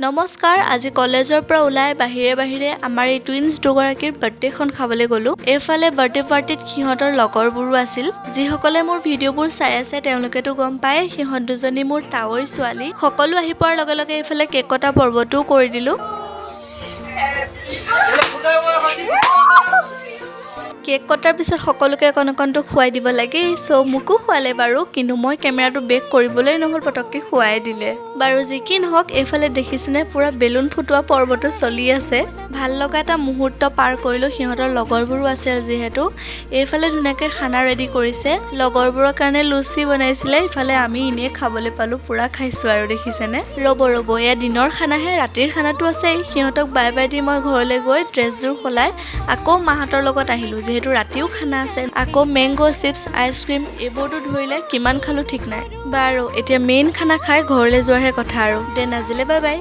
নমস্কাৰ। আজি কলেজৰ পৰা ওলাই বাহিৰে বাহিৰে আমাৰ এই টুইনছ দুগৰাকীৰ বাৰ্থডেখন খাবলৈ গ'লোঁ। এইফালে বাৰ্থডে পাৰ্টিত সিহঁতৰ লগৰবোৰো আছিল। যিসকলে মোৰ ভিডিঅ'বোৰ চাই আছে, তেওঁলোকেতো গম পায়, সিহঁত দুজনী মোৰ তাৱৈৰ ছোৱালী। সকলো আহি পোৱাৰ লগে লগে এইফালে কেক কটা পৰ্বটোও কৰি দিলোঁ। কেক কটাৰ পিছত সকলোকে অকণ অকণটো খুৱাই দিব লাগে। চ' মোকো খুৱালে বাৰু, কিন্তু মই কেমেৰাটো বেক কৰিবলৈ নহ'ল, পটককৈ খুৱাই দিলে। বাৰু, যি কি নহওক, এইফালে দেখিছেনে, পূৰা বেলুন ফুটোৱা পৰ্বটো চলি আছে। ভাল লগা এটা মুহূৰ্ত পাৰ কৰিলোঁ। সিহঁতৰ লগৰবোৰো আছিল যিহেতু। এইফালে ধুনীয়াকৈ খানা ৰেডি কৰিছে, লগৰবোৰৰ কাৰণে লুচি বনাইছিলে। ইফালে আমি এনেই খাবলৈ পালোঁ, পূৰা খাইছোঁ আৰু দেখিছেনে। ৰ'ব ৰ'ব, এয়া দিনৰ খানাহে, ৰাতিৰ খানাটো আছেই। সিহঁতক বাই বাই the মই ঘৰলৈ গৈ ড্ৰেছযোৰ সলাই আকৌ মাহঁতৰ লগত আহিলোঁ, যিহেতু ৰাতিও খানা আছে। আকৌ মেংগ' চিপছ, আইচক্ৰীম এইবোৰতো ধৰিলে কিমান খালোঁ ঠিক নাই। বাৰু, এতিয়া মেইন খানা খাই ঘৰলৈ যোৱাৰহে কথা আৰু। Then আজিলৈ বাই বাই।